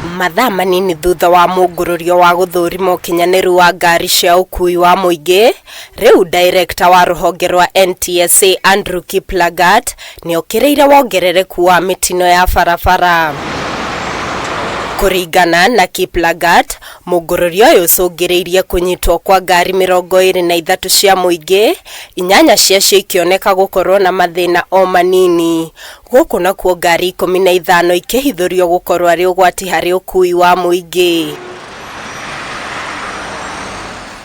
Mathaa manini thutha wa mũngũrũrio wa gũthũrima ũkinyanĩru wa ngari cia ũkui wa mũingĩ, rĩu Director wa rũhonge rwa NTSA Andrew Kiplagat nĩokĩrĩire wongerereku wa mĩtino ya barabara. Kũringana na Kiplagat, mũngũrũrio ũyũ ũcũngĩrĩirie kũnyitwo kwa ngari 23 cia mũingĩ, inyanya ciacio ikĩoneka gũkorwo na mathĩna o manini. Gũkũ nakuo ngari 15 ikĩhithũrio gũkorwo arĩ ũgwati harĩ ũkui wa mũingĩ.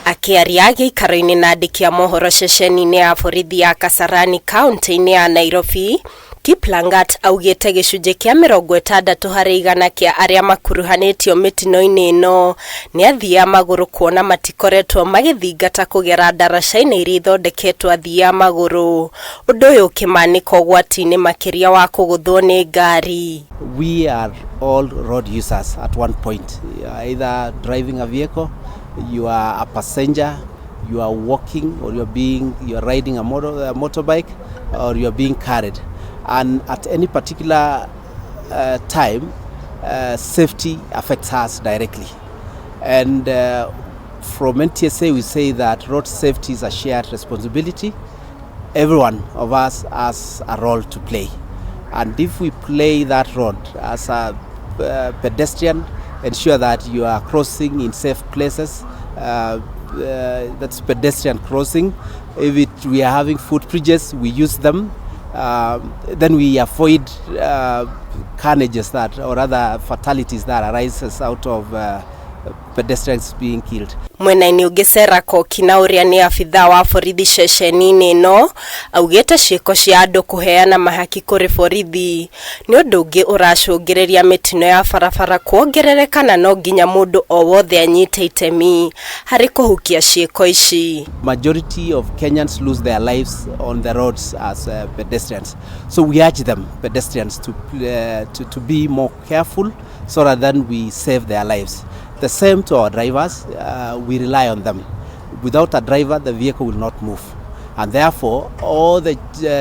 Akĩaria gĩikaro-inĩ na andĩki a mohoro ceceni-inĩ ya borithi ya Kasarani kaunti-inĩ ya Nairobi, Kiplangat augĩte gĩcunjĩ kĩa 60% kĩa arĩa makuruhanĩtio mĩtino-inĩ ĩno nĩ athii a magũrũ kuona matikoretwo magĩthingata kũgera ndaraca-inĩ iria ithondeketwo athii a magũrũ, ũndũ ũyũ ũkĩmanĩka ũgwati-inĩ makĩria wa kũgũthwo nĩ ngari. We are all road users at one point. You are either driving a vehicle, you are a passenger, you are walking, or you are riding a motorbike, or you are being carried. And at any particular time, safety affects us directly. And from NTSA, we say that road safety is a shared responsibility. Every one of us has a role to play. And if we play that role as a pedestrian, ensure that you are crossing in safe places, that's pedestrian crossing. If we are having footbridges, we use them. Then we avoid carnages that or other fatalities that arises out of pedestrians being killed. Mwena-inĩ ũngĩ Sarah Koki na ũrĩa nĩ abithaa wa borithi ceceni-inĩ ĩno augĩte ciĩko cia andũ kũheana mahaki kũrĩ borithi nĩ ũndũ ũngĩ ũracũngĩrĩria mĩtino ya barabara kuongerereka na no nginya mũndũ o wothe anyite itemi harĩ kũhukia ciĩko ici. Majority of Kenyans lose their lives on the roads as pedestrians. So we urge them, pedestrians, to be more careful so that then we save their lives. The same to our drivers, we rely on them. Without a driver, the vehicle will not move. And therefore, all the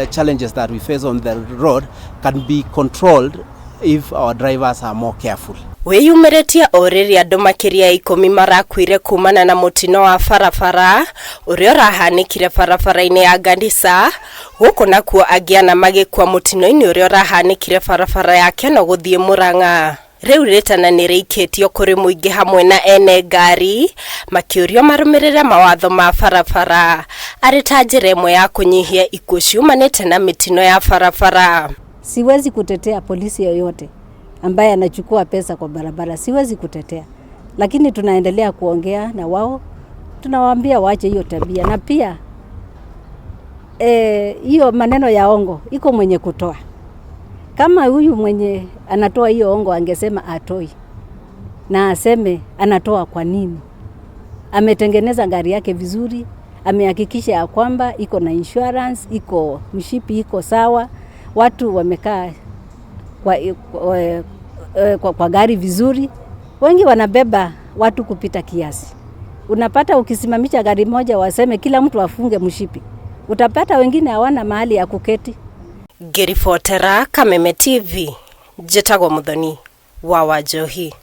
challenges that we face on the road can be controlled if our drivers are more careful. Wĩyumĩrĩtie o rĩrĩa andũ makĩria ya 10 marakuire kumana na mũtino wa barabara ũrĩa ũrahanĩkire barabara-inĩ ya Garissa, gũkũ nakuo angĩ ana magĩkua mũtino-inĩ ũrĩa ũrahanĩkire barabara ya Keno gũthiĩ Murang'a. Rĩu rĩtana nĩ rĩikĩtio kũrĩ mũingĩ hamwe na ene ngari makĩũrio marũmĩrĩre mawatho ma barabara arĩ ta njĩra ĩmwe ya kũnyihia ikuũ ciumanĩte na mĩtino ya barabara. Siwezi kutetea polisi yoyote ambaye anachukua pesa kwa barabara, siwezi kutetea, lakini tunaendelea kuongea na wao, tunawaambia waache hiyo tabia, na pia hiyo maneno ya hongo iko mwenye kutoa. Kama huyu mwenye anatoa hiyo hongo angesema atoi na aseme anatoa kwa nini, ametengeneza gari yake vizuri, amehakikisha ya kwamba iko na insurance, iko mshipi, iko sawa, watu wamekaa kwa gari vizuri. Wengi wanabeba watu kupita kiasi. Unapata ukisimamisha gari moja waseme kila mtu afunge mshipi, utapata wengine hawana mahali ya kuketi. Ngĩribotera Kameme TV, njĩtagwo Muthoni wa Wanjohi.